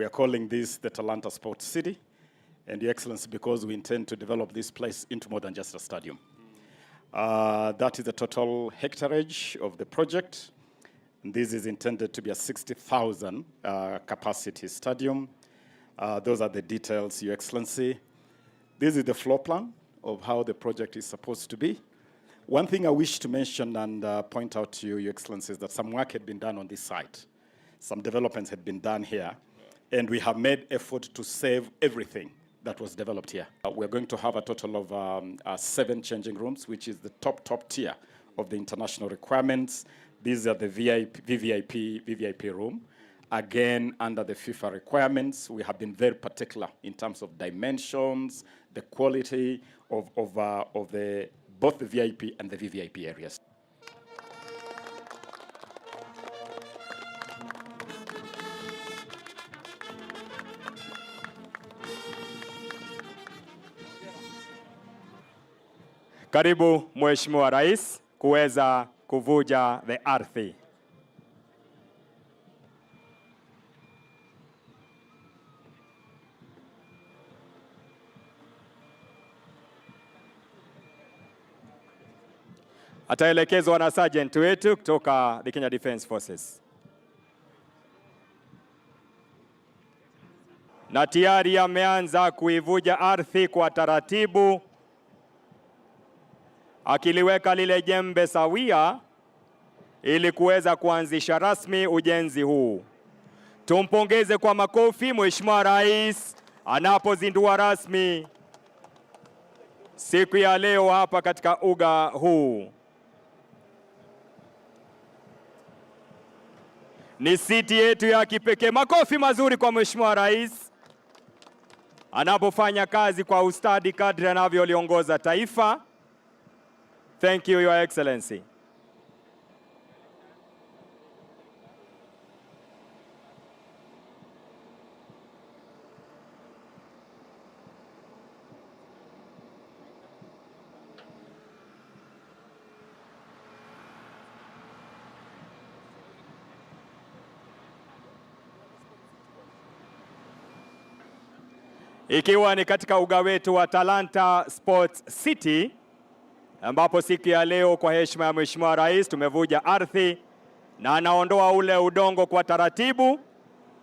We are calling this the Talanta Sports City, and Your Excellency, because we intend to develop this place into more than just a stadium. That is the total hectarage of the project. And this is intended to be a 60,000 capacity stadium. Those are the details, Your Excellency. This is the floor plan of how the project is supposed to be. One thing I wish to mention and point out to you, Your Excellency, is that some work had been done on this site. Some developments had been done here, and we have made effort to save everything that was developed here. We're going to have a total of 7 changing rooms, which is the top tier of the international requirements. These are the VIP, VVIP, VVIP room. Again, under the FIFA requirements, we have been very particular in terms of dimensions, the quality of both the VIP and the VVIP areas. Karibu Mheshimiwa Rais kuweza kuvuja the ardhi. Ataelekezwa na sergeant wetu kutoka the Kenya Defence Forces. Na tayari ameanza kuivuja ardhi kwa taratibu, akiliweka lile jembe sawia ili kuweza kuanzisha rasmi ujenzi huu. Tumpongeze kwa makofi Mheshimiwa Rais anapozindua rasmi siku ya leo hapa katika uga huu. Ni city yetu ya kipekee. Makofi mazuri kwa Mheshimiwa Rais anapofanya kazi kwa ustadi kadri anavyoliongoza taifa. Thank you, Your Excellency. Ikiwa ni katika uga wetu wa Talanta Sports City, ambapo siku ya leo kwa heshima ya Mheshimiwa Rais tumevuja ardhi na anaondoa ule udongo kwa taratibu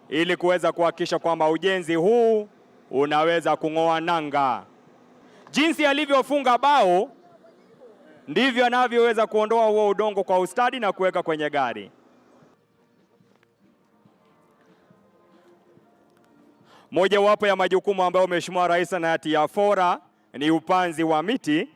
ili kuweza kuhakikisha kwamba ujenzi huu unaweza kung'oa nanga. Jinsi alivyofunga bao ndivyo anavyoweza kuondoa huo udongo kwa ustadi na kuweka kwenye gari. Mojawapo ya majukumu ambayo Mheshimiwa Rais anayatia fora ni upanzi wa miti.